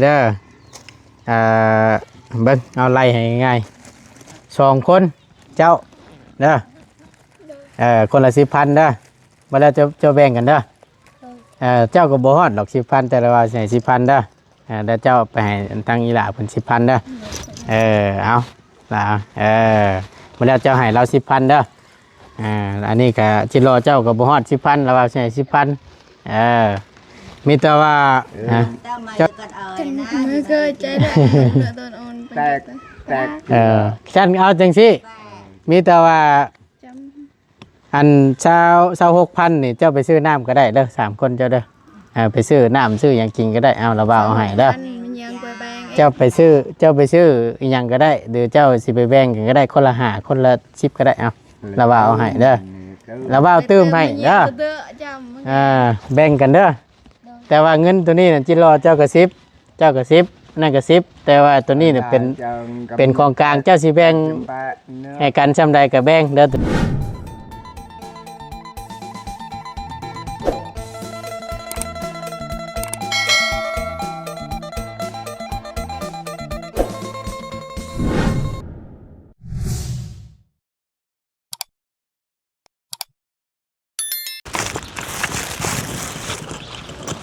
ເດີ ເອີ ເບິ່ງ ເອົາໄລ່ໃຫ້ງ່າຍ ສອງຄົນ ເຈົ້າເດີ ເອີ ຄົນລະສິບພັນເດີ ບັດແລ້ວເຈົ້າ ເຈົ້າແບ່ງກັນເດີ ເອີ ເຈົ້າກໍບໍ່ຮອດດອກສິບພັນ ແຕ່ລະວ່າຊິໃຫ້ສິບພັນເດີ ເອີ ແລ້ວເຈົ້າໄປໃຫ້ທາງອີ່ຫຼ້າເພິ່ນສິບພັນເດີ ເອີ ເອົາ ລາວ ເອີ ບໍ່ແລ້ວເຈົ້າໃຫ້ລາວສິບພັນເດີ ອ່າ ອັນນີ້ກະຈິລໍເຈົ້າກໍບໍ່ຮອດສິບພັນ ລາວວ່າຊິໃຫ້ສິບພັນ ເອີ ມີແຕ່ວ່າ ເອີ ເຈົ້າ ແຕກ ແຕກ ເອີ ຊັ້ນເອົາຈັ່ງຊີ້ ມີແຕ່ວ່າ ອັນຊາວ ຊາວຫົກພັນນີ້ ເຈົ້າໄປຊື້ນ້ຳກໍໄດ້ເດີ ສາມຄົນເຈົ້າເດີ ເອີ ໄປຊື້ນ້ຳຊື້ຫຍັງກິນກໍໄດ້ ເອົາ ລາວວ່າເອົາໃຫ້ເດີ ເຈົ້າໄປຊື້ ເຈົ້າໄປຊື້ອີ່ຫຍັງກໍໄດ້ ຫຼືເຈົ້າຊິໄປແບ່ງກັນກໍໄດ້ ຄົນລະຫ້າ ຄົນລະສິບກໍໄດ້ ເອົາ ລາວວ່າເອົາໃຫ້ເດີ ລາວວ່າຕື່ມໃຫ້ເດີ ເອີ ແບ່ງກັນເດີ ແຕ່ວ່າເງິນໂຕນີ້ນະ ຈິລໍເຈົ້າກໍສິບ ເຈົ້າກໍສິບ ນັ້ນກໍສິບ ແຕ່ວ່າໂຕນີ້ນະເປັນ ເປັນຂອງກາງ ເຈົ້າຊິແບ່ງໃຫ້ກັນຊ່ຳໃດກໍແບ່ງເດີ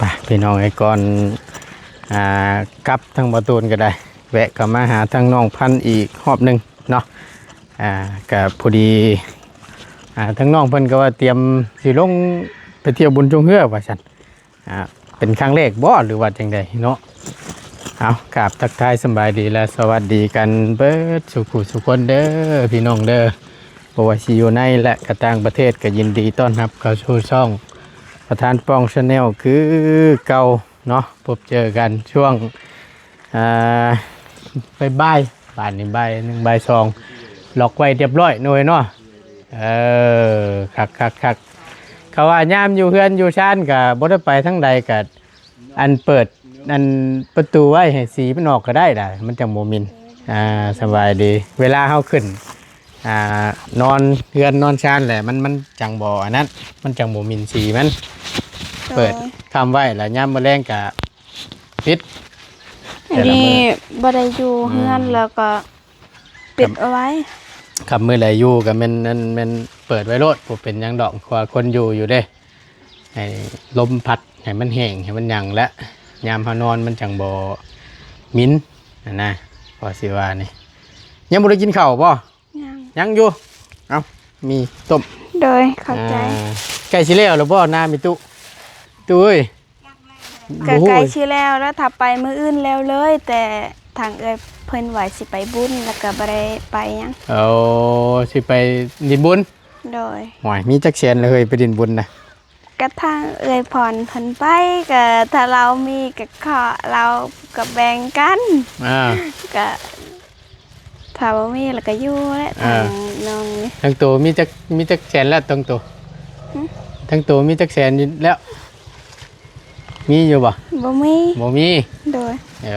ໄປ ພີ່ນ້ອງເອີຍ ກ່ອນ ອ່າ ກັບທາງບ່າວຕູນກໍໄດ້ ແວະເຂົ້າມາຫາທາງນ້ອງພັນອີກຮອບໜຶ່ງເນາະ ອ່າ ກໍພໍດີ ອ່າ ທາງນ້ອງເພິ່ນກໍວ່າຕຽມຊິລົງໄປທ່ຽວບຸນຊ່ວງເຮືອວ່າຊັ້ນ. ອ່າ ເປັນຄັ້ງແລກບໍ່ ຫຼືວ່າຈັ່ງໃດເນາະ? ເອົາ ກາບທັກທາຍສະບາຍດີ ແລະ ສະຫວັດດີກັນເບິດສູ່ຜູ້ສູ່ຄົນເດີ ພີ່ນ້ອງເດີ ບໍ່ວ່າຊິຢູ່ໃນ ແລະ ກະຕ່າງປະເທດ ກໍຍິນດີຕ້ອນຮັບເຂົ້າສູ່ຊ່ອງປະທານປ່ອງ Channel ຄືເກົ່າເນາະ. ພົບເຈີກັນຊ່ວງ ອ່າ ບ່າຍໆ ບາດນີ້ບ່າຍໜຶ່ງ ບ່າຍສອງ ລັອກໄວ້ຮຽບຮ້ອຍເນາະ ເອີ ຄັກໆໆ ເຂົາວ່າຍາມຢູ່ເຮືອນຢູ່ຊານກະບໍ່ໄດ້ໄປທາງໃດ ກະອັນເປີດ ອັນປະຕູໄວ້ໃຫ້ສີມັນອອກກະໄດ້ດາ ມັນຈັ່ງບໍ່ໝິ່ນ ອ່າ ສະບາຍດີ ເວລາເຮົາຂຶ້ນ ອ່າ ນອນເຮືອນນອນຊານແຫຼະ ມັນ ມັນຈັ່ງບໍ່ອັນນັ້ນ ມັນຈັ່ງບໍ່ໝິ່ນສີມັນ ເປີດ ໂດຍ ຄ້ຳໄວ້ ແລ້ວຍາມມື້ແລງກະ ປິດ ອັນນີ້ ແຕ່ລະມື້ ບໍ່ໄດ້ຢູ່ເຮືອນ ອືມ ແລ້ວກໍປິດເອົາໄວ້ ຄັນມື້ໃດຢູ່ກໍແມ່ນ ແມ່ນ ແມ່ນເປີດໄວ້ໂລດ ບໍ່ເປັນຫຍັງດອກ ເພາະວ່າຄົນຢູ່ຢູ່ເດ້ ໃຫ້ລົມພັດ ໃຫ້ມັນແຫ້ງ ໃຫ້ມັນຫຍັງ ແລະ ຍາມເຮົານອນມັນຈັ່ງບໍ່ໝິ່ນຫັ້ນນະ ພໍຊິວ່ານີ້ ຍັງບໍ່ໄດ້ກິນເຂົ້າບໍ່? ຍັງ ຍັງຢູ່ ເອົ້າ ມີຕົ້ມ ໂດຍ ເຂົ້າໃຈ ອ່າ ໃກ້ຊິແລ້ວແລ້ວບໍ່ນາມີຕຸ ຕຸເອີຍ? ກະໃກ້ຊິແລ້ວແລ້ວ ຖ້າໄປມື້ອື່ນແລ້ວເລີຍ ແຕ່ທາງເອື້ອຍເພິ່ນວ່າຊິໄປບຸນ ແລ້ວກະບໍ່ໄດ້ໄປຫຍັງ ໂອ້ ຊິໄປຫຼິ້ນບຸນ ໂດຍ ໂອ້ຍ ມີຈັກແສນລະເຮີຍ ໄປຫຼິ້ນບຸນນະ? ກະທາງເອື້ອຍພອນເພິ່ນໄປ ກະຖ້າລາວມີກະຂໍລາວກະແບ່ງກັນ ອ່າ ກະ ຖ້າບໍ່ມີລະກະຢູ່ແຫຼະ ອ່າ ທາງນ້ອງນີ້ ທັງໂຕມີຈັກ ມີຈັກແສນແລ້ວ ທັງໂຕ ຫຶ? ທັງໂຕມີຈັກແສນແລ້ວ? ມີຢູ່ບໍ່? ບໍ່ມີ ບໍ່ມີ ໂດຍ ເອີ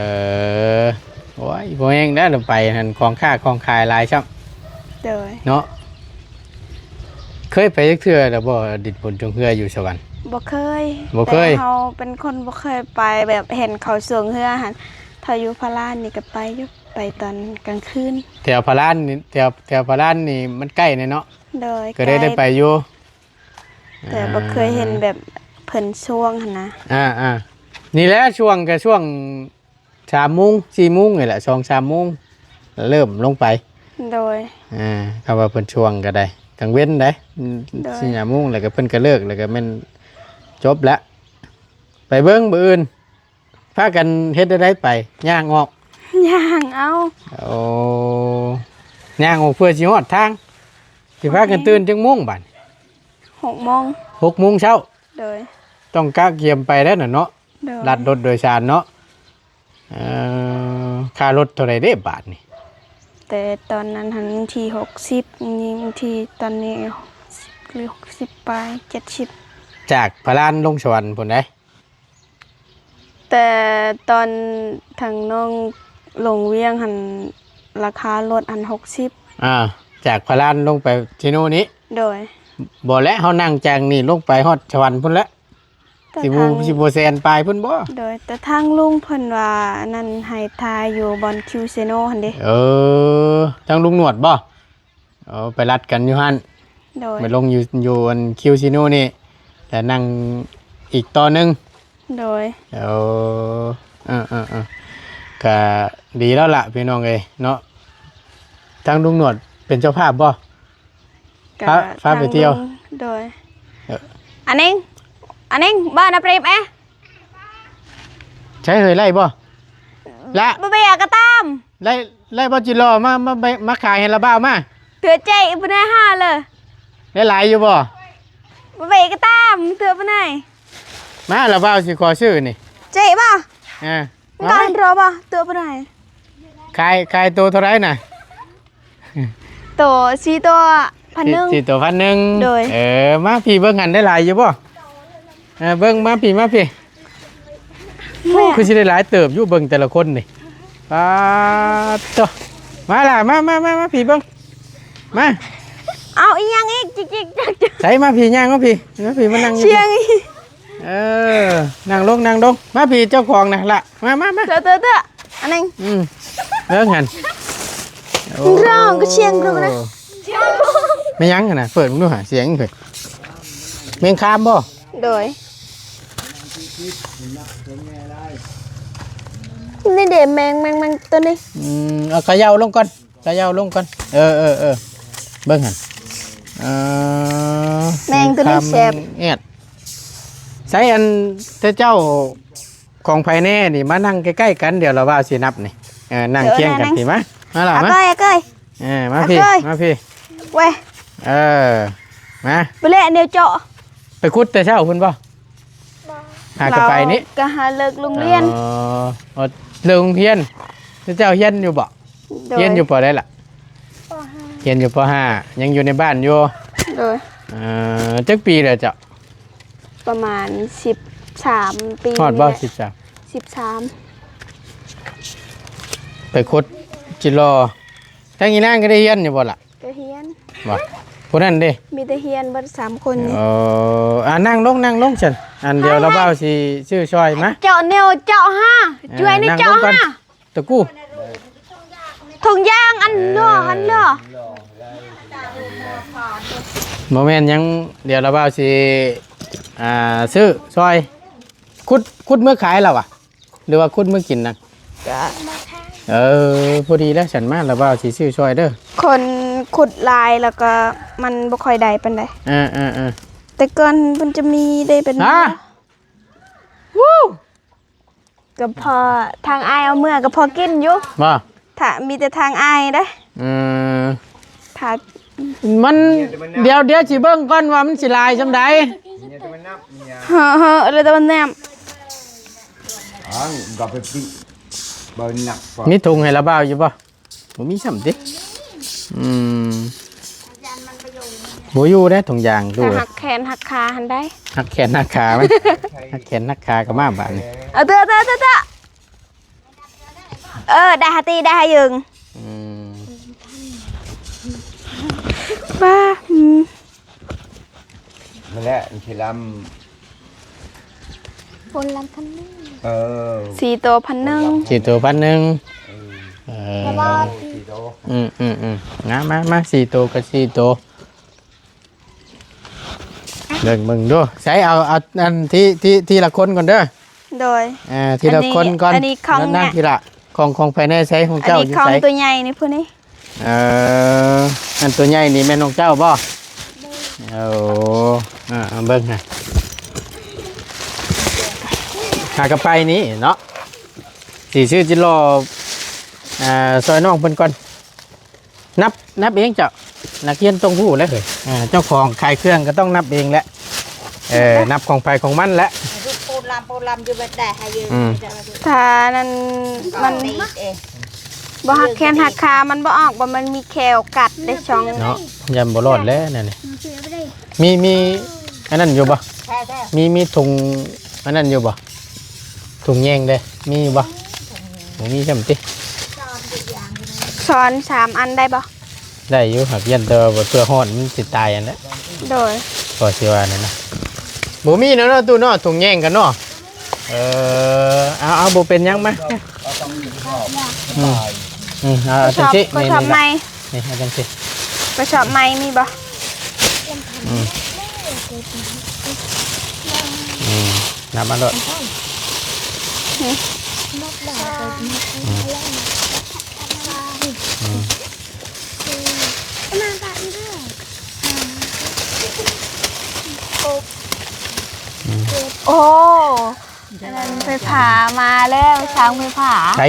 ໂອ້ຍ ບໍ່ແຮງແລ້ວ ໄປຫັ້ນ ຂອງຄ້າຂອງຂາຍຫຼາຍຊ້ຳ ໂດຍ ເນາະ ເຄີຍໄປຈັກເທື່ອແລ້ວບໍ່? ດິນບຸນຈົງເຮືອຢູ່ສະຫວັນ ບໍ່ເຄີຍ ບໍ່ເຄີຍ ແຕ່ເຮົາເປັນຄົນບໍ່ເຄີຍໄປ ແບບເຫັນເຂົາຊ່ວງເຮືອຫັ້ນ ຖ້າຢູ່ພະລານນີ້ກໍໄປຢູ່ ໄປຕອນກາງຄືນ ແຖວພະລານນີ້ ແຖວ ແຖວພະລານນີ້ມັນໃກ້ແນ່ເນາະ ໂດຍ ກໍໄດ້ ໄດ້ໄປຢູ່ ແຕ່ບໍ່ເຄີຍເຫັນແບບເພິ່ນຊ່ວງຫັ້ນນະ ອ່າໆ ນີ້ແຫຼະຊ່ວງ ກໍຊ່ວງສາມໂມງ ສີ່ໂມງນີ້ແຫຼະ ສອງສາມໂມງ ເລີ່ມລົງໄປ ໂດຍ ອ່າ ຄຳວ່າເພິ່ນຊ່ວງກໍໄດ້ ກາງເວັນໃດ ໂດຍ ສີ່ຫ້າໂມງ ແລ້ວກໍເພິ່ນກໍເລີກ ແລ້ວກໍແມ່ນຈົບແລ້ວ ໄປເບິ່ງມື້ອື່ນ ພາກັນເຮັດແນວໃດໄປ? ຍ່າງອອກ? ຍ່າງເອົາ ໂອ້ ຍ່າງອອກເພື່ອຊິຮອດທາງ ຊິພາກັນຕື່ນຈັກໂມງບາດ? ຫົກໂມງ ຫົກໂມງເຊົ້າ ໂດຍ ຕ້ອງກະກຽມໄປແລ້ວນະເນາະ ໂດຍ ລັດລົດໂດຍສານເນາະ ເອີ ຄ່າລົດເທົ່າໃດເດ້ບາດນີ້? ແຕ່ຕອນນັ້ນຫັ້ນບາງທີຫົກສິບ ນີ້ບາງທີຕອນນີ້ຫົກສິບ ຫຼືຫົກສິບປາຍ ເຈັດສິບ ຈາກພະລານລົງສະຫວັນພຸ້ນໃດ? ແຕ່ຕອນທາງນ້ອງລົງວຽງຫັ້ນ ລາຄາລົດຫັ້ນຫົກສິບ ອ່າ ຈາກພະລານລົງໄປເຊໂນນີ້ ໂດຍ ບໍ່ແຫຼະ ເຮົານັ່ງຈາກນີ້ລົງໄປຮອດສະຫວັນພຸ້ນແຫຼະ ແຕ່ ຊິບໍ່ ທາງ ຊິບໍ່ແສນປາຍພຸ້ນບໍ່? ໂດຍ ແຕ່ທາງລຸງເພິ່ນວ່າອັນນັ້ນ ໃຫ້ຖ່າຍຢູ່ບ່ອນຄິວເຊໂນຫັ້ນເດ້. ເອີ ທາງລຸງໜວດບໍ່? ເອີ ໄປລັດກັນຢູ່ຫັ້ນ. ໂດຍ ໄປລົງຢູ່ ຢູ່ອັນຄິວເຊໂນນີ້ ແລ້ວນັ່ງອີກຕໍ່ໜຶ່ງ. ໂດຍ ເອີ ເອີໆໆ ກະດີແລ້ວລະພີ່ນ້ອງເອີຍເນາະ. ທາງລຸງໜວດເປັນເຈົ້າພາບບໍ່? ກະ ພາ ພາໄປທ່ຽວ ທາງລຸງ ໂດຍ ເອີ ອັນນີ້ ອັນນີ້ ເບິ່ງນະປຣີບເອ ໃຊ້ເຮີຍໄລ່ບໍ່? ລະ ບໍ່ເບຍກະຕາມ ໄລ່ ໄລ່ບໍ່ຈິລໍ ມາ ມາ ມາຂາຍໃຫ້ລະບ່າວມາ ເທື່ອເຈ້ປານໃດຫາເລີຍ ໄດ້ຫຼາຍຢູ່ບໍ່? ບໍ່ເບຍກະຕາມ ເທື່ອປານໃດ ມາລະບ່າວຊິຂໍຊື້ນີ້ ເຈ້ບໍ່? ອ່າ ຕ້ອງລໍບໍ່? ເທື່ອປານໃດ ຂາຍ ຂາຍໂຕເທົ່າໃດນະ? ໂຕ ສີ່ໂຕພັນໜຶ່ງ ສີ່ໂຕພັນໜຶ່ງ ໂດຍ ເອີ ມາພີ້ເບິ່ງຫັ້ນ ໄດ້ຫຼາຍຢູ່ບໍ່? ເອີ ເບິ່ງ ມາພີ້ ມາພີ້ ໂອ້ ຄືຊິໄດ້ຫຼາຍເຕີບຢູ່ ເບິ່ງແຕ່ລະຄົນນີ້ ປາດໂທ້ ມາລະ ມາ ມາ ມາ ມາພີ້ເບິ່ງ ມາ ເອົາອີ່ຫຍັງອີກ ຈິກໆຈັກໆ ໃສ ມາພີ້ ຍ່າງມາພີ້ ມາພີ້ ມານັ່ງຢູ່ ສຽງອີກ ເອີ ນັ່ງລົງ ນັ່ງລົງ ມາພີ້ ເຈົ້າຂອງນະລະ ມາ ມາ ມາ ເຕີໆ ອັນນີ້ ອືມ ເບິ່ງຫັ້ນ ໂອ້ ຮ້ອງກະຊຽງດູນະ ແມ່ນຫຍັງຫັ້ນນະ ເປີດເບິ່ງດູຫາ ສຽງເພິ່ນ ແມງຄາມບໍ່? ໂດຍ ນີ້ເດ ແມງ ແມງ ແມງໂຕນີ້ ອືມ ເອົາຂະເຍົາລົງກ່ອນ ຂະເຍົາລົງກ່ອນ ເອີ ເອີ ເອີ ເບິ່ງຫັ້ນ ເອີ ແມງໂຕນີ້ແຊບ ແອດ ໃສ ອັນ ແຕ່ເຈົ້າ ຂອງໃຜແນ່ນີ້ ມານັ່ງໃກ້ໆກັນ ດຽວລະບ່າວຊິນັບນີ້ ເອີ ນັ່ງຄຽງກັນພີ້ ມາ ມາລະ ມາ ເອີ ມາພີ້ ມາພີ້ ເອີ ມາພີ້ ເອີ ມາ ໄປແລະແນວເຈາະ ໄປຂຸດແຕ່ເຊົ້າພຸ້ນບໍ່? ຫາກະໄປນີ້ ກະຫາເລີກໂຮງຮຽນ ອໍ ເລີກໂຮງຮຽນ ເຈົ້າຮຽນຢູ່ບໍ່? ໂດຍ ຮຽນຢູ່ປໍໃດລະ? ປໍຫ້າ ຮຽນຢູ່ປໍຫ້າ ຍັງຢູ່ໃນບ້ານຢູ່ ໂດຍ ເອີ ຈັກປີແລ້ວເຈົ້າ? ປະມານສິບສາມປີ ຮອດບໍ່ ນີ້ແຫຼະ ສິບສາມ ສິບສາມ ໄປຂຸດຈິລໍ ທາງອີ່ນາງກະໄດ້ຮຽນຢູ່ບໍ່ລະ? ກະຮຽນ ບໍ່ ຜູ້ນັ້ນເດ ມີແຕ່ຮຽນເບິດສາມຄົນນີ້ ເອີ ອ່າ ນັ່ງລົງ ນັ່ງລົງຊັ້ນ ອັນ ດຽວລະບ່າວຊິຊື້ຊ່ອຍມາ ເຈາະແນວເຈາະຫາ ເອີ ຊ່ວຍນີ້ ນັ່ງລົງກ່ອນ ເຈາະຫາ ຕະກູ ຖົງຢາງ ອັນເນາະ ເອີ ອັນເນາະ ບໍ່ແມ່ນຫຍັງ ດຽວລະບ່າວຊິ ອ່າ ຊື້ຊ່ອຍ ຂຸດ ຂຸດເມືອຂາຍລະຫວາ ຫຼືວ່າຂຸດເມືອກິນນະ? ກະ ເອີ ພໍດີແລ້ວ ຊັ້ນມາລະບ່າວຊິຊື້ຊ່ອຍເດີ ຄົນຂຸດຫຼາຍ ແລ້ວກະມັນບໍ່ຄ່ອຍໄດ້ປານໃດ ເອີໆໆ ແຕ່ກ່ອນເພິ່ນຈະມີໄດ້ເປັນ ຮະ ວູ້ ກະພໍທາງອ້າຍເອົາເມືອກະພໍກິນຢູ່ ບໍ່ ຖ້າມີແຕ່ທາງອ້າຍເດ້ ເອີ ຖ້າ ມັນ ດຽວ ດຽວຊິເບິ່ງກ່ອນວ່າມັນຊິຫຼາຍສ່ຳໃດ ເຮີ້ ເຮີ້ ເລີຍແຕ່ມັນແນມ ມີຖົງໃຫ້ລະບ່າວຢູ່ບໍ່? ບໍ່ມີຊ້ຳຕິ ອືມ ບໍ່ຢູ່ເດ້ຖົງຢາງ ກະ ດູ ຮັກແຂນຮັກຂາຫັ້ນໃດ໋ ຮັກແຂນຮັກຂາມັນ ຮັກແຂນຮັກຂາກະມາບາດນີ້ ເອີ ເຕີ ເຕີ ເຕີ ເຕີ ເອີ ໄດ້ຫາຕີ ໄດ້ຫາຢືງ ອືມ ປ້າ ອືມ ນັ້ນແຫຼະ ມັນຊິລຳ ຄົນລຳພັນໜຶ່ງ ເອີ ສີ່ໂຕພັນໜຶ່ງ ສີ່ໂຕພັນໜຶ່ງ ເອີ ເອີ ແຕ່ວ່າ ສີ່ໂຕ ອືມໆໆ ມາ ມາ ມາ ສີ່ໂຕກະສີ່ໂຕ ເບິ່ງ ເບິ່ງດູ ໃສ ເອົາ ເອົາ ອັນ ທີ ທີ ທີລະຄົນກ່ອນເດີ ໂດຍ ເອີ ທີລະຄົນກ່ອນ ອັນນີ້ຂອງ ນັ້ນ ທີລະ ຂອງ ຂອງໃຜແນ່ໃສ ຂອງເຈົ້າຢູ່ໃສ? ອັນນີ້ຂອງໂຕໃຫຍ່ນີ້ ຜູ້ນີ້ ເອີ ອັນໂຕໃຫຍ່ນີ້ແມ່ນຂອງເຈົ້າບໍ່? ໂອ້ ເບິ່ງຫັ້ນ ຫາກະໄປນີ້ເນາະ ຊິຊື້ຈິລໍ ອ່າ ຊ່ອຍນ້ອງເພິ່ນກ່ອນ ນັບ ນັບເອງເຈົ້າ ນັກຮຽນຕ້ອງຮູ້ແຫຼະເຮີ້ຍ ເຈົ້າຂອງຂາຍເຄື່ອງກະຕ້ອງນັບເອງແຫຼະ ເອີ ນັບຂອງໃຜຂອງມັນແຫຼະ ອືມ ຖ້ານັ້ນມັນ ບໍ່ຮັກແຂນຮັກຂາ ມັນບໍ່ອອກ ບໍ່ ມັນມີແຂ້ວກັດໄດ້ຊ່ອງເນາະ ຢ້ານບໍ່ລອດແຫຼະແນວນີ້ ມີ ມີອັນນັ້ນຢູ່ບໍ່? ມີ ມີຖົງອັນນັ້ນຢູ່ບໍ່? ຖົງແຍງເດ້ ມີຢູ່ບໍ່? ບໍ່ມີຊ້ຳຕິ ຊ້ອນສາມອັນໄດ້ບໍ່? ໄດ້ຢູ່ ຫາກຢ້ານແຕ່ວ່າເພື່ອຮ້ອນມັນຊິຕາຍຫັ້ນແຫຼະ ໂດຍ ພໍຊິວ່ານັ້ນນະ ບໍ່ມີແລ້ວເນາະຕູ້ເນາະ ຖົງແຍງກັນເນາະ. ເອີ ເອົາ ເອົາ ບໍ່ເປັນຫຍັງ ມາ. ອືມ ອືມ ເອົາ ເອົາຈັ່ງຊີ້ ກະສອບ ນີ້ ກະສອບໃໝ່ ນີ້ ເອົາຈັ່ງຊີ້ ກະສອບໃໝ່ມີບໍ່? ອືມ ອືມ ນັບມາໂລດ. ນີ້ ອືມ ອືມ ໂອ້ ອັນນັ້ນໄຟຟ້າມາແລ້ວ ຊ່າງໄຟຟ້າ ໃສ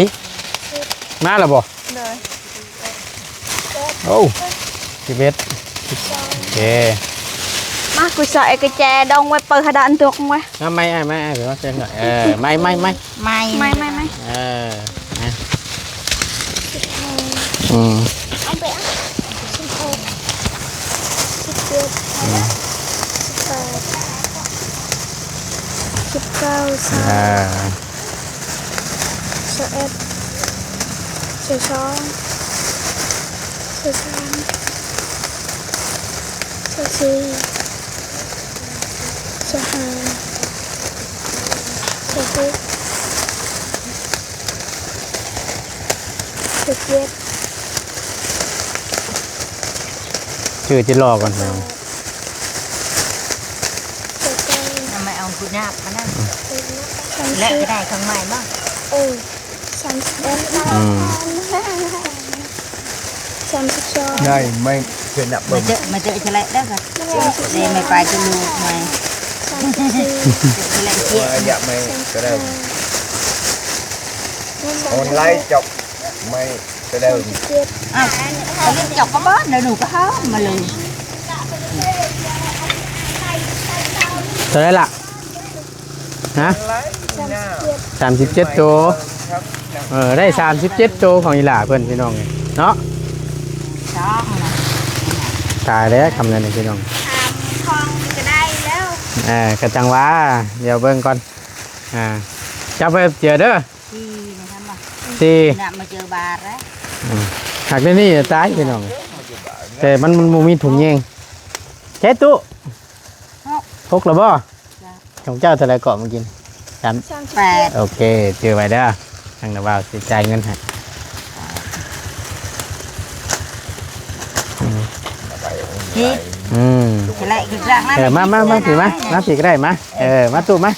ມາແລ້ວບໍ່? ໂດຍ ໂອ້ ສິບເອັດ ໂອເຄ ມາ ກູຊິເອົາກະແຈດົງໄວ້ ເປີດໃຫ້ດອກອັນຕົກໄວ້ ມາ ໄມ້ ອ້າຍ ໄມ້ ອ້າຍ ໄປວ່າເຊັ່ນໜ້ອຍ ເອີ ໄມ້ ໄມ້ ໄມ້ ໄມ້ ໄມ້ ໄມ້ ໄມ້ ເອີ ນະ ອືມ ເອົາໄປ ເອົາ ສິບຫົກ ສິບເຈັດ ອືມ ສິບແປດ ສິບເກົ້າ ຊາວ ອ່າ ຊາວເອັດ ຊາວສອງ ຊາວສາມ ຊາວສີ່ ຊາວຫ້າ ຊາວຫົກ ຊາວເຈັດ ຈື່ຈິລໍກ່ອນ ຊາວແປດ ຊາວເກົ້າ ທຳໄມເອົາກຸນາບມານຳ ຊາວສິບ ແລະກໍໄດ້ຂອງໃໝ່ບໍ່? ເອີ ສາມສິບເອັດ ອືມ ສາມສິບສອງ ໄດ້ໄໝ່ ເຊີນນັບເບິ່ງ ມາເຈີ ມາເຈີຈະແລະໄດ້ກໍ ສາມສິບສີ່ ໄດ້ໄໝ່ປາຍຈະລູກໃໝ່ ສາມສິບສີ່ ຈະແລະເຈັດ ມາຢາກໄໝ່ກໍໄດ້ ອອນລາຍຈອກໄໝ່ ໄປເດີ ສາມສິບເຈັດ ອ່ະ ເຂົາເລີຍຈອກກະບອນ ແລ້ວໜູກໍເອົາມາເລີຍ ເທົ່າໃດລະ? ຮະ ສາມສິບເຈັດ ສາມສິບເຈັດໂຕ ເອີ ໄດ້ສາມສິບເຈັດໂຕຂອງອີ່ຫຼ້າເພິ່ນ ພີ່ນ້ອງເອີຍເນາະ ສອງນະ ຕາຍແລ້ວຄຳນັ້ນ ພີ່ນ້ອງ ສາມຂອງກໍໄດ້ແລ້ວ ເອີ ກະຈັ່ງວ່າ ດຽວເບິ່ງກ່ອນ ອ່າ ຈັບໄວ້ເຈີເດີ ສີ່ນະ ນະ ມາເຈີບາດແລ້ວ ອືມ ຫາກໃນນີ້ຕາຍ ພີ່ນ້ອງ ແຕ່ມັນ ມັນບໍ່ມີຖົງແຍງ ເຈັດຕູ້ ຫົກ ຫົກແລ້ວບໍ່? ຂອງເຈົ້າເທົ່າໃດເກາະມື້ກີ້? ສາມ ສາມແປດ ໂອເຄ ຈື່ໄວ້ເດີ ທາງນາບ່າວຊິຈ່າຍເງິນໃຫ້ ອືມ ອືມ ເອີ ມາ ມາ ມາ ພີ່ມາ ມາ ມາ ພີ່ກໍໄດ້ ມາ ເອີ ມາຕູ້ມາ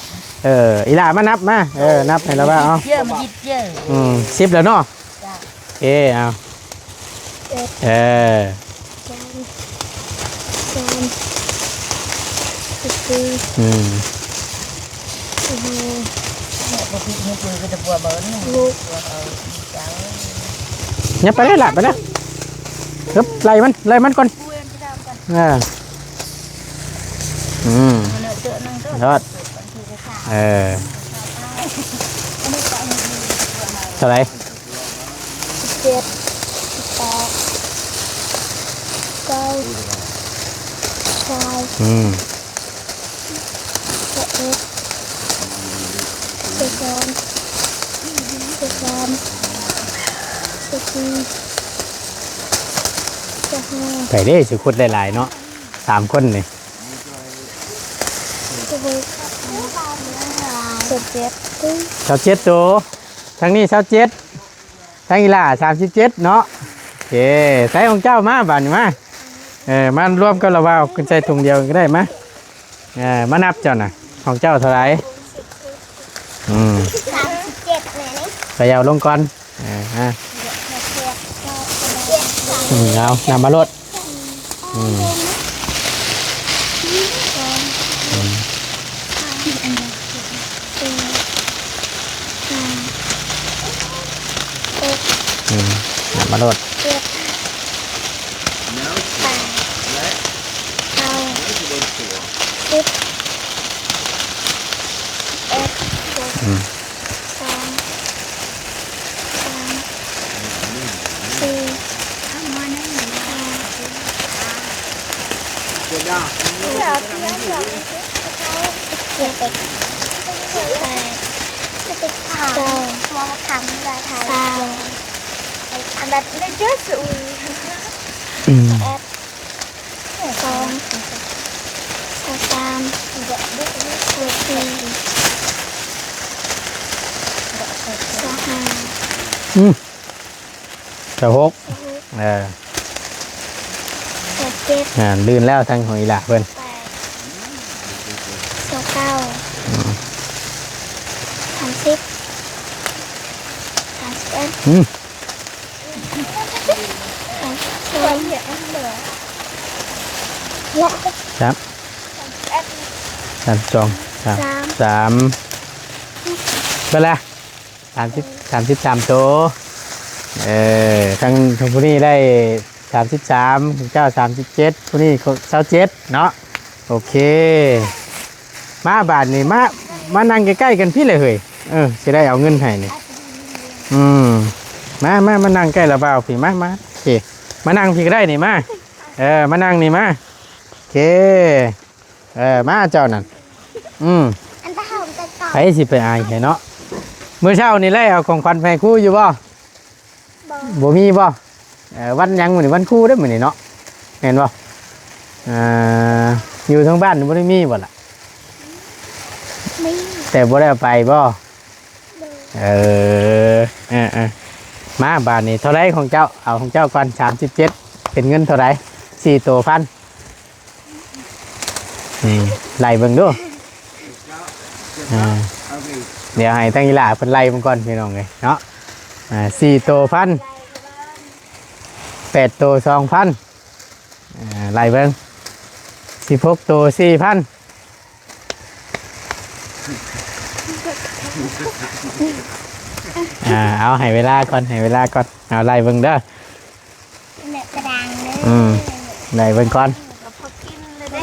ເອີ ອີ່ຫຼ້າມານັບມາ ເອີ ນັບໃຫ້ລາວວ່າ ເອົາ ເຈີ ມາຢິດເຈີ ອືມ ສິບແລ້ວເນາະ ເອີ ເອົາ ເອັດ ເອີ ສອງ ສາມ ສີ່ ອືມ ຫ້າ ຫົກ ຍັບໄປເລີຍລະ ໄປເລີຍ ເອີ ໄລ່ມັນ ໄລ່ມັນກ່ອນ ອ່າ ອືມ ຍອດ ເອີ ເທົ່າໃດ? ສິບເຈັດ ສິບແປດ ສິບເກົ້າ ຊາວ ອືມ ຊາວເອັດ ຊາວສອງ ຊາວສາມ ຊາວສີ່ ຊາວຫ້າ ໄປເດ້ ຊິຂຸດຫຼາຍໆເນາະ ສາມຄົນນີ້ ຊາວຫົກ ຊາວເຈັດ ຊາວເຈັດໂຕ ທາງນີ້ຊາວເຈັດ ທາງອີ່ຫຼ້າສາມສິບເຈັດເນາະ ໂອເຄ ໃສ່ຂອງເຈົ້າມາບາດນີ້ມາ ເອີ ມາລວມກັບລະວ່າ ເອົາຂຶ້ນໃສ່ຖົງດຽວກັນກໍໄດ້ ມາ ເອີ ມານັບເຈົ້ານະ ຂອງເຈົ້າເທົ່າໃດ? ອືມ ສາມສິບເຈັດແມ່ນ ໃສ່ເອົາລົງກ່ອນ ເອີ ອາ ອືມ ເອົາ ນັບມາໂລດ ອືມ ອືມ ອືມ ນັບມາໂລດ ເຈັດ ແປດ ເກົ້າ ສິບ ສິບເອັດ ອືມ ສອງ ສາມ ສີ່ ຫ້າ ຫົກ ເຈັດ ແປດ ເກົ້າ ສິບ ສິບເອັດ ຊາວ ອືມ ຊາວສອງ ຊາວສາມ ຊາວສີ່ ອືມ ຊາວຫົກ ຊາວຫົກ ເອີ ຊາວເຈັດ ອ່າ ລື່ນແລ້ວ ທາງຂອງອີ່ຫຼ້າເພິ່ນ ແປດ ຊາວເກົ້າ ອືມ ສາມສິບ ສາມສິບເອັດ ອືມ ສາມສິບສອງ ແລະ ສາມ ສາມສິບສອງ ສາມ ສາມ ເບິດລະ ສາມສິບ ສາມສິບສາມໂຕ ເອີ ທາງ ທາງຜູ້ນີ້ໄດ້ສາມສິບສາມ ເຈົ້າສາມສິບເຈັດ ຜູ້ນີ້ຊາວເຈັດເນາະ ໂອເຄ ມາບາດນີ້ ມາ ມານັ່ງໃກ້ໆກັນພີ້ແຫຼະເຮີ້ຍ ເອີ ຊິໄດ້ເອົາເງິນໃຫ້ນີ້ ອືມ ມາ ມາ ມານັ່ງໃກ້ລາວບ່າວພີ້ ມາ ມາ ໂອເຄ ມານັ່ງພີ້ກໍໄດ້ນີ້ ມາ ເອີ ມານັ່ງນີ້ ມາ ໂອເຄ ເອີ ມາເຈົ້ານັ້ນ ອືມ ອັນຕະຫອມແຕ່ເກົ່າ ໃຜຊິໄປອາຍໃຜເນາະ ມື້ເຊົ້ານີ້ໄດ້ເອົາຂອງຂວັນໄປໃຫ້ຄູຢູ່ບໍ່? ບໍ່ ບໍ່ມີບໍ່? ເອີ ວັນຫຍັງມື້ນີ້? ວັນຄູເດ້ມື້ນີ້ເນາະ ແມ່ນບໍ່? ເອີ ຢູ່ທາງບ້ານບໍ່ໄດ້ມີບໍ່ລະ? ມີ ແຕ່ບໍ່ໄດ້ເອົາໄປບໍ່? ໂດຍ ເອີ ເອີ ເອີ ມາບາດນີ້ ເທົ່າໃດຂອງເຈົ້າ? ເອົາຂອງເຈົ້າກ່ອນ ສາມສິບເຈັດ ເປັນເງິນເທົ່າໃດ? ສີ່ໂຕພັນ ນີ້ ໄລ່ເບິ່ງດູ ອ່າ ດຽວໃຫ້ທາງອີ່ຫຼ້າເພິ່ນໄລ່ເບິ່ງກ່ອນພີ່ນ້ອງເອີຍເນາະ ອ່າ ສີ່ໂຕພັນ ແປດໂຕສອງພັນ ອ່າ ໄລ່ເບິ່ງ ສິບຫົກໂຕສີ່ພັນ ອ່າ ເອົາໃຫ້ເວລາກ່ອນ ໃຫ້ເວລາກ່ອນ ເອົາໄລ່ເບິ່ງເດີ ແມ່ກະດາງເດີ ອືມ ໄລ່ເບິ່ງກ່ອນ ກໍພໍກິນແລ້ວເດ້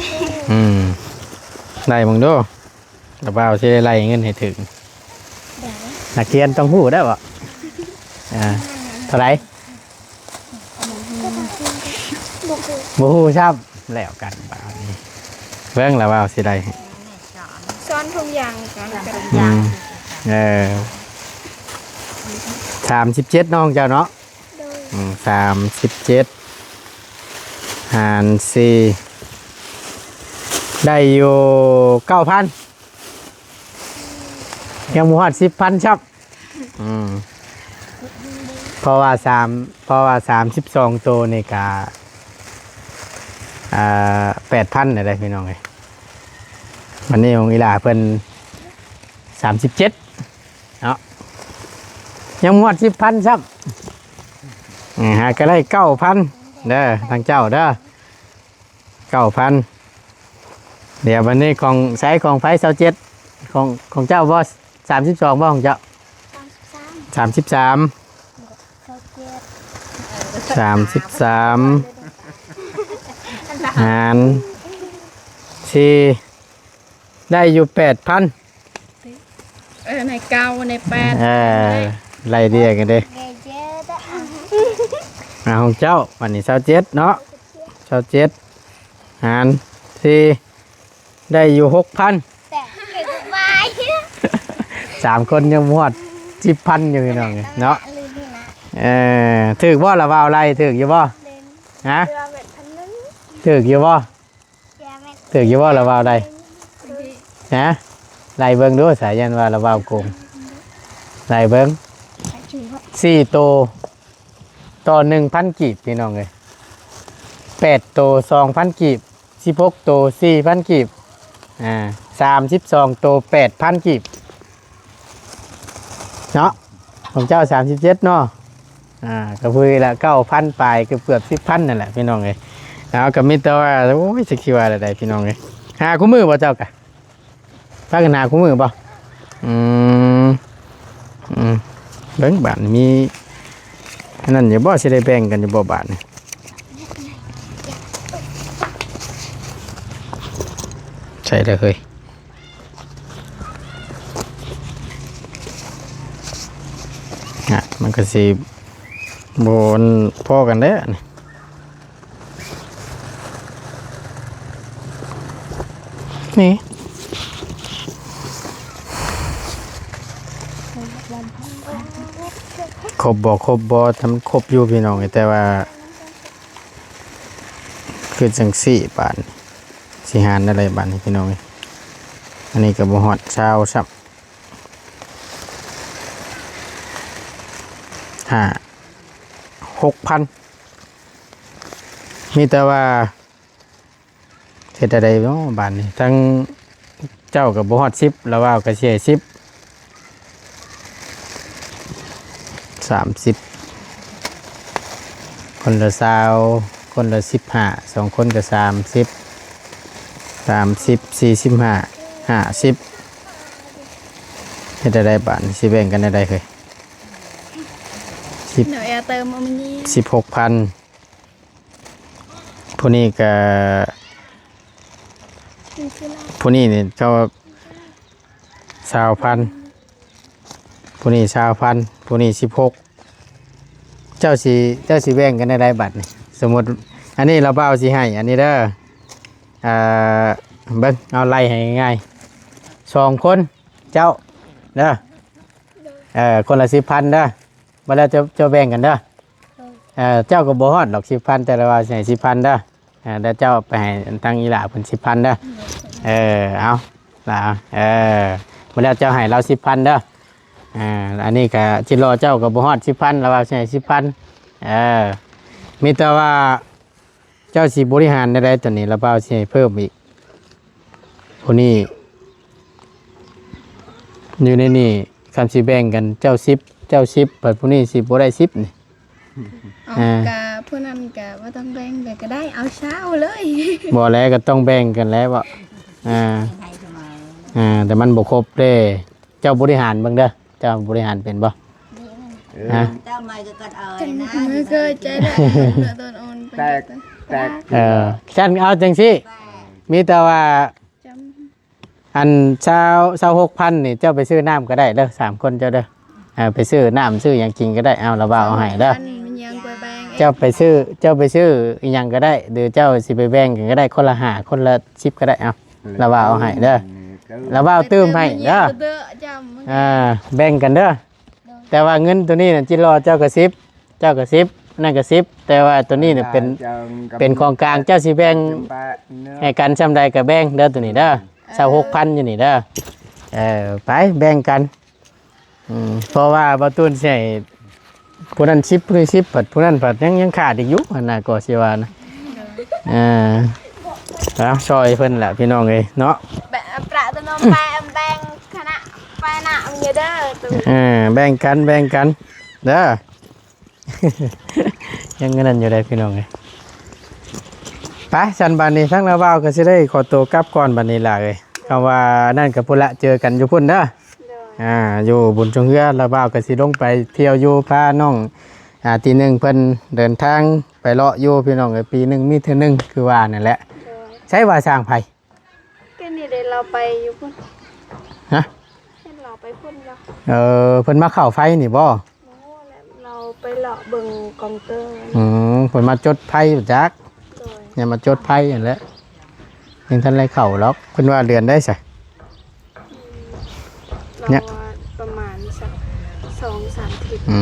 ອືມ ໄລ່ເບິ່ງດູ ລາວບ່າວຊິໄດ້ໄລ່ເງິນໃຫ້ຖືກ ໄດ້ ນັກຮຽນຕ້ອງຮູ້ໄດ້ບໍ່? ອ່າ ເທົ່າໃດ? ບໍ່ຮູ້ ບໍ່ຮູ້ຊ້ຳ ແລ້ວກັນບາດນີ້ ເບິ່ງລາວບ່າວຊິໄດ້ ຊ້ອນທຸກຢ່າງກ່ອນ ອືມ ເອີ ສາມສິບເຈັດ ນ້ອງເຈົ້າເນາະ ໂດຍ ອືມ ສາມສິບເຈັດ ຫານສີ່ ໄດ້ຢູ່ເກົ້າພັນ ຍັງບໍ່ຮອດສິບພັນຊ້ຳ ອືມ ເພາະວ່າສາມ ເພາະວ່າສາມສິບສອງໂຕນີ້ກະ ອ່າ ແປດພັນໄດ້ພີ່ນ້ອງເອີຍ ວັນນີ້ຂອງອີ່ຫຼ້າເພິ່ນສາມສິບເຈັດ ເນາະ ຍັງບໍ່ຮອດສິບພັນຊ້ຳ ຫາກໍໄດ້ເກົ້າພັນເດີ ທາງເຈົ້າເດີ ເກົ້າພັນ ດຽວບັດນີ້ຂອງໃສ ຂອງໃຜ ຊາວເຈັດ ຂອງ ຂອງເຈົ້າບໍ່? ສາມສິບສອງບໍ່ຂອງເຈົ້າ? ສາມສິບສາມ ຊາວເຈັດ ສາມສິບສາມ ຫານສີ່ ໄດ້ຢູ່ແປດພັນ ເອີ ໃນເກົ້າ ໃນແປດ ເອີ ໄລ່ເລຍກັນເດ້ ອ່າ ຂອງເຈົ້າ ບັດນີ້ຊາວເຈັດເນາະ ຊາວເຈັດ ຫານສີ່ ໄດ້ຢູ່ຫົກພັນ ສາມຄົນຍັງບໍ່ຮອດສິບພັນຢູ່ພີ່ນ້ອງເນາະ ເອີ ຖືກບໍ່ລະ ວ່າວໄລ່ຖືກຢູ່ບໍ່? ຮະ ຖືກຢູ່ບໍ່? ຖືກຢູ່ບໍ່ລະ ວ່າວໄລ່ ຮະ ໄລ່ເບິ່ງດູ ສາຍັນວ່າລະ ວ່າວໂກງ ໄລ່ເບິ່ງ ສີ່ໂຕ ຕໍ່ໜຶ່ງພັນກີບ ພີ່ນ້ອງເອີຍ ແປດໂຕສອງພັນກີບ ສິບຫົກໂຕສີ່ພັນກີບ ອ່າ ສາມສິບສອງໂຕແປດພັນກີບ ເນາະ ຂອງເຈົ້າສາມສິບເຈັດເນາະ ອ່າ ກໍຄືລະເກົ້າພັນປາຍ ເກືອບສິບພັນນັ້ນແຫຼະພີ່ນ້ອງເອີຍ ເອົາ ກໍມີແຕ່ວ່າ ໂອ້ຍ ຈັກຊິວ່າແນວໃດພີ່ນ້ອງເອີຍ ຫາຄູ່ມື້ບໍ່ເຈົ້າກະ ພາກັນຫາຄູ່ມື້ບໍ່? ອືມ ອືມ ເບິ່ງບາດນີ້ມີອັນນັ້ນຢູ່ບໍ່? ຊິໄດ້ແບ່ງກັນຢູ່ບໍ່ບາດນີ້? ໃສ່ເລີຍເຮີ້ຍ ອ່ະ ມັນກໍຊິບໍ່ພໍກັນແລ້ວນີ້. ນີ້ ຄົບບໍ່ ຄົບບໍ່ ທຳຄົບຢູ່ພີ່ນ້ອງ ແຕ່ວ່າຄືຈັ່ງຊີ້ບາດນີ້ ຊິຫານໄດ້ໃດບາດນີ້ພີ່ນ້ອງເອີຍ ອັນນີ້ກໍບໍ່ຮອດຊາວຊ້ຳ. ຫ້າ ຫົກພັນ ມີແຕ່ວ່າ ເຮັດແນວໃດເນາະບາດນີ້ ທັງເຈົ້າກໍບໍ່ຮອດສິບ ລາວວ່າກໍຊິໃຫ້ສິບ ສາມສິບ ຄົນລະຊາວ ຄົນລະສິບຫ້າ ສອງຄົນກໍສາມສິບ ສາມສິບ ສີ່ສິບຫ້າ ຫ້າສິບ ເຮັດແນວໃດບາດນີ້ ຊິແບ່ງກັນແນວໃດເຮີ້ຍ ສິບ ເນາະ ແອເຕີມເອົາມານີ້ ສິບຫົກພັນ ຜູ້ນີ້ກໍ ຜູ້ນີ້ນີ້ເຈົ້າຊາວພັນ ຜູ້ນີ້ຊາວພັນ ຜູ້ນີ້ສິບຫົກ ເຈົ້າຊິ ເຈົ້າຊິແບ່ງກັນແນວໃດບັດນີ້ ສົມມຸດ ອັນນີ້ລາວບ່າວຊິໃຫ້ ອັນນີ້ເດີ ອ່າ ເບິ່ງ ເອົາໄລ່ໃຫ້ງ່າຍໆ ສອງຄົນ ເຈົ້າເດີ ເອີ ຄົນລະສິບພັນເດີ ບັດແລ້ວເຈົ້າ ເຈົ້າແບ່ງກັນເດີ ເອີ ເຈົ້າກໍບໍ່ຮອດດອກສິບພັນ ແຕ່ລະວ່າຊິໃຫ້ສິບພັນເດີ ເອີ ແລ້ວເຈົ້າໄປໃຫ້ທາງອີ່ຫຼ້າເພິ່ນສິບພັນເດີ ເອີ ເອົາ ຫຼ້າ ເອີ ບັດແລ້ວເຈົ້າໃຫ້ລາວສິບພັນເດີ ເອີ ອັນນີ້ກະຈິລໍເຈົ້າກໍບໍ່ຮອດສິບພັນ ລາວວ່າຊິໃຫ້ສິບພັນ ເອີ ມີແຕ່ວ່າ ເຈົ້າຊິບໍລິຫານແນວໃດໂຕນີ້ ລາວບ່າວຊິໃຫ້ເພີ່ມອີກ ຜູ້ນີ້ ຢູ່ໃນນີ້ ຄັນຊິແບ່ງກັນ ເຈົ້າສິບ ເຈົ້າສິບ ບັດຜູ້ນີ້ຊິບໍ່ໄດ້ສິບນີ້ ເອົາ ອ່າ ກະຜູ້ນັ້ນກະບໍ່ຕ້ອງແບ່ງກະໄດ້ ເອົາຊາວເລີຍ ບໍ່ແລ້ວກໍຕ້ອງແບ່ງກັນແລ້ວເບາະ ອ່າ ອ່າ ແຕ່ມັນບໍ່ຄົບເດ້ ເຈົ້າບໍລິຫານເບິ່ງເດີ ເຈົ້າບໍລິຫານເປັນບໍ່? ເອີ ຮະ? ເຈົ້າໃໝ່ກໍກັດເອົາ ຈັງ ນະ ບໍ່ເຄີຍໃຈແລ້ວ ຕອນອ່ອນ ແຕກ ແຕກ ເອີ ຊັ້ນເອົາຈັ່ງຊີ້ ມີແຕ່ວ່າ ຈຳ ອັນຊາວ ຊາວຫົກພັນນີ້ ເຈົ້າໄປຊື້ນ້ຳກໍໄດ້ເດີ ສາມຄົນເຈົ້າເດີ ເອີ ໄປຊື້ນ້ຳຊື້ຫຍັງກິນກໍໄດ້ ເອົາ ລາວບ່າວເອົາໃຫ້ເດີ ມັນຍັງໄປແບ່ງ ເຈົ້າໄປຊື້ ເຈົ້າໄປຊື້ອີ່ຫຍັງກໍໄດ້ ຫຼືເຈົ້າຊິໄປແບ່ງກັນກໍໄດ້ ຄົນລະຫ້າ ຄົນລະສິບກໍໄດ້ ເອົາ ລາວບ່າວເອົາໃຫ້ເດີ ລາວບ່າວຕື່ມໃຫ້ເດີ ອ່າ ແບ່ງກັນເດີ ແຕ່ວ່າເງິນໂຕນີ້ນະ ຈິລໍເຈົ້າກໍສິບ ເຈົ້າກໍສິບ ນັ້ນກໍສິບ ແຕ່ວ່າໂຕນີ້ນະເປັນ ເປັນຂອງກາງ ເຈົ້າຊິແບ່ງໃຫ້ກັນຊ່ຳໃດກໍແບ່ງເດີ ໂຕນີ້ເດີ ຊາວຫົກພັນຢູ່ນີ້ເດີ ເອີ ໄປແບ່ງກັນ ອືມ ເພາະວ່າບ່າວຕູນໃຫ້ຜູ້ນັ້ນສິບ ຜູ້ນີ້ສິບ ພັດຜູ້ນັ້ນພັດຍັງ ຍັງຂາດອີກຢູ່ຫັ້ນນະ ກໍຊິວ່ານະ ເອີ ເອົາ ຊ່ອຍເພິ່ນແຫຼະພີ່ນ້ອງເອີຍເນາະ ແບະ ປະຕະນມແປມແບ່ງຄະນະໄປນະ ມີເດີ ເອີ ແບ່ງກັນ ແບ່ງກັນເດີ ຍັງອັນນັ້ນຢູ່ໃດ໋ພີ່ນ້ອງເອີຍ ໄປ ຊັ້ນບາດນີ້ທາງລາວບ່າວກໍຊິໄດ້ຂໍໂຕກັບກ່ອນບາດນີ້ຫຼ້າເອີຍ ຄຳວ່ານັ້ນກໍພຸ້ນລະ ເຈີກັນຢູ່ພຸ້ນເດີ ໂດຍ ອ່າ ຢູ່ບຸນຊ່ວງເຮືອ ລາວບ່າວກໍຊິລົງໄປທ່ຽວຢູ່ ພານ້ອງ ອ່າ ຕີໜຶ່ງເພິ່ນເດີນທາງໄປເລາະຢູ່ພີ່ນ້ອງເອີຍ ປີໜຶ່ງມີເທື່ອໜຶ່ງ ຄືວ່ານັ້ນແຫຼະ ໂດຍ ໃສວ່າຊ່າງໃຜ ກໍນີ້ເດ້ ລາວໄປຢູ່ພຸ້ນ ຮະ ເຫັນລາວໄປພຸ້ນຢູ່ ເອີ ເພິ່ນມາເຂົ້າໄຟນີ້ບໍ່? ບໍ່ຮູ້ແຫຼະ ລາວໄປເລາະເບິ່ງກອງເຕີ ອືມ ເພິ່ນມາຈົດໄຟບໍ່ຈັກ ໂດຍ ຍັງມາຈົດໄຟຫັ້ນແຫຼະ ຍັງທັນໄດ້ເຂົ້າດອກ ເພິ່ນວ່າເດືອນໃດຊະ ອືມ ເນາະ ລາວວ່າປະມານສັກສອງສາມທິດ ອື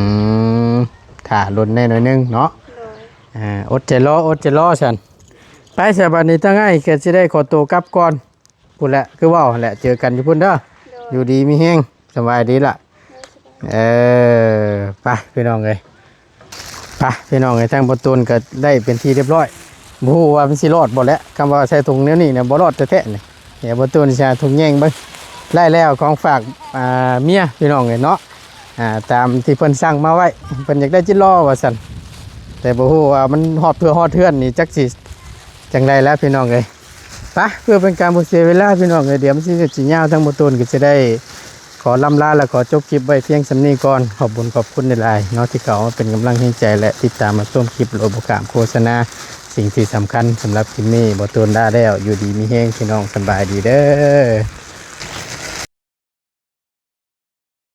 ມ ຖ້າດົນແດ່ໜ້ອຍໜຶ່ງເນາະ ໂດຍ ອ່າ ອົດໃຈລໍ ອົດໃຈລໍຊັ້ນ ໄປຊະ ບາດນີ້ທາງອ້າຍກໍຊິໄດ້ຂໍໂຕກັບກ່ອນ ພຸ້ນແຫຼະ ຄືເວົ້າຫັ້ນແຫຼະ ເຈີກັນຢູ່ພຸ້ນເດີ ໂດຍ ຢູ່ດີມີແຮງ ສະບາຍດີລະ ໂດຍ ສະບາຍ ເອີ ໄປພີ່ນ້ອງເອີຍ ໄປພີ່ນ້ອງເອີຍ ທາງບ່າວຕູນກໍໄດ້ເປັນທີ່ຮຽບຮ້ອຍ ບໍ່ຮູ້ວ່າມັນຊິລອດບໍ່ແຫຼະ ຄຳວ່າໃສ່ຖົງແນວນີ້ນະ ບໍ່ລອດແທ້ໆນີ້ ດຽວບ່າວຕູນຊິຫາຖົງແຍງເບິ່ງ ໄດ້ແລ້ວຂອງຝາກ ອ່າ ເມຍພີ່ນ້ອງເອີຍເນາະ ອ່າ ຕາມທີ່ເພິ່ນສັ່ງມາໄວ້ ເພິ່ນຢາກໄດ້ຈິດລໍວ່າຊັ້ນ ແຕ່ບໍ່ຮູ້ວ່າມັນຮອດເພື່ອຮອດເຮືອນນີ້ ຈັກຊິຈັ່ງໃດແລ້ວພີ່ນ້ອງເອີຍ ໄປ ເພື່ອເປັນການບໍ່ເສຍເວລາພີ່ນ້ອງເອີຍ ດຽວມັນຊິ ຊິຍາວ ທາງບ່າວຕູນກໍຊິໄດ້ຂໍລ່ຳລາ ແລະ ຂໍຈົບຄລິບໄວ້ພຽງສ່ຳນີ້ກ່ອນ ຂອບບຸນຂອບຄຸນຫຼາຍໆເນາະ ທີ່ເຂົ້າມາເປັນກຳລັງແຮງໃຈ ແລະ ຕິດຕາມຮັບຊົມຄລິບໂດຍບໍ່ຂ້າມໂຄສະນາ ສິ່ງທີ່ສຳຄັນສຳລັບຄລິບນີ້ ບ່າວຕູນລາແລ້ວ ຢູ່ດີມີແຮງ ພີ່ນ້ອງ ສະບາຍດີເດີ.